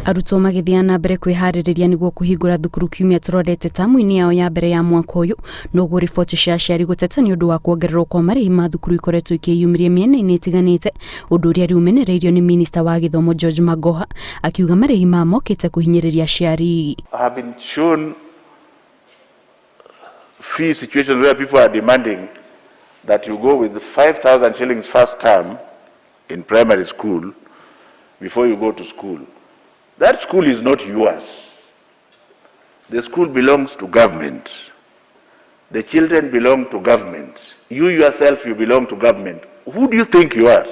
Arutwo magĩthiĩ na mbere kwĩharĩrĩria nĩguo kũhingũra thukuru kiumia tũrorete tamu-inĩ yao ya mbere ya mwaka ũyũ. Noguo riboti cia aciari gũteta nĩ ũndũ wa kuongererwo kwa marĩhi ma thukuru ikoretwo ikĩyumĩria mĩena-inĩ ĩtiganĩte, ũndũ ũrĩa rĩu ũmenereirio nĩ minista wa gĩthomo George Magoha akiuga marĩhi maya mokĩte kũhinyĩrĩria aciari. I have been shown fee situations where people are demanding that you go with 5,000 shillings first term in primary school before you go to school. That school is not yours. The school belongs to government. The children belong to government. You yourself, you belong to government. Who do you think you are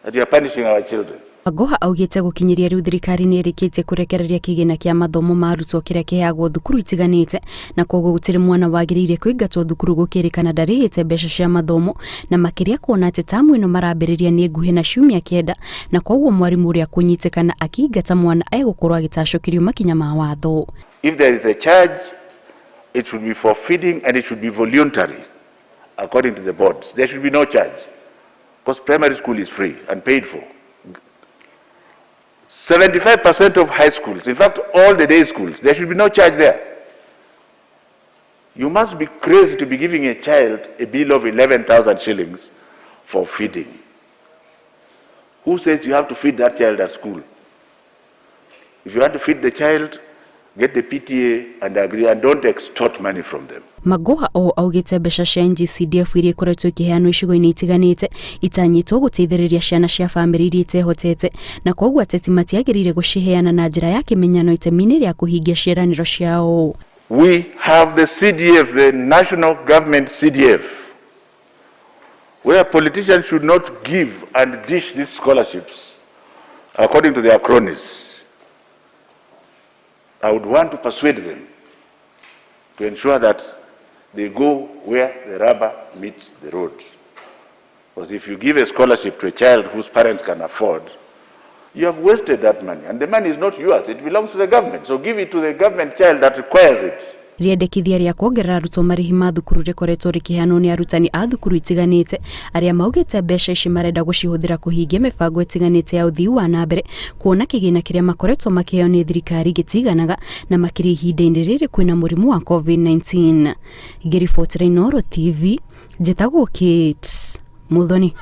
that you are punishing our children? Magoha augĩte gũkinyĩria rĩu thirikari nĩ ĩrĩkĩtie kũrekereria kĩgĩna kĩa mathomo ma arutwo kĩrĩa kĩheagwo thukuru itiganĩte, na koguo gũtirĩ mwana wagĩrĩire kũingatwo thukuru gũkĩrĩkana ndarĩhĩte mbeca cia mathomo, na makĩria kuona atĩ tamu ĩno marambĩrĩria nĩ nguhĩ na ciumia 9, na koguo mwarimũ ũrĩa kũnyitĩkana akĩingata mwana egũkorwo agĩtacũkĩrio makinya ma watho. If there is a charge, it should be for feeding and it should be voluntary, according to the boards. There should be no charge, because primary school is free and paid for. 75% of high schools, in fact, all the day schools, there should be no charge there. You must be crazy to be giving a child a bill of 11,000 shillings for feeding. Who says you have to feed that child at school? If you want to feed the child, get the PTA and agree and don't extort money from them. Magoha o augĩte mbeca cia NGCDF iria ikoretwo ikĩheanwo icigo-inĩ itiganĩte itanyĩtwo gũteithĩrĩria ciana cia bamĩrĩ iria itehotete, na koguo ateti matiagĩrĩire gũciheana na njĩra ya kĩmenyano itemi-inĩ rĩa kũhingia ciĩranĩro ciao. We have the CDF, the national government CDF, where politicians should not give and dish these scholarships according to their cronies. I would want to persuade them to ensure that they go where the rubber meets the road. Because if you give a scholarship to a child whose parents can afford, you have wasted that money. And the money is not yours, it belongs to the government. So give it to the government child that requires it. Rĩendekithia rĩa kuongerera arutwo marĩhi ma thukuru rĩkoretwo rĩkĩheanwo nĩ arutani a thukuru itiganĩte arĩa maugĩte mbeca ici marenda gũcihũthĩra kũhingia mĩbango ĩtiganĩte ya ũthii wa na mbere, kuona kĩgĩna kĩrĩa makoretwo makĩheo nĩ thirikari gĩtiganaga, na makĩria ihinda-inĩ rĩrĩ kwĩna mũrimũ wa COVID-19. Ngĩribotera Inooro TV, njĩtagwo Kate Muthoni.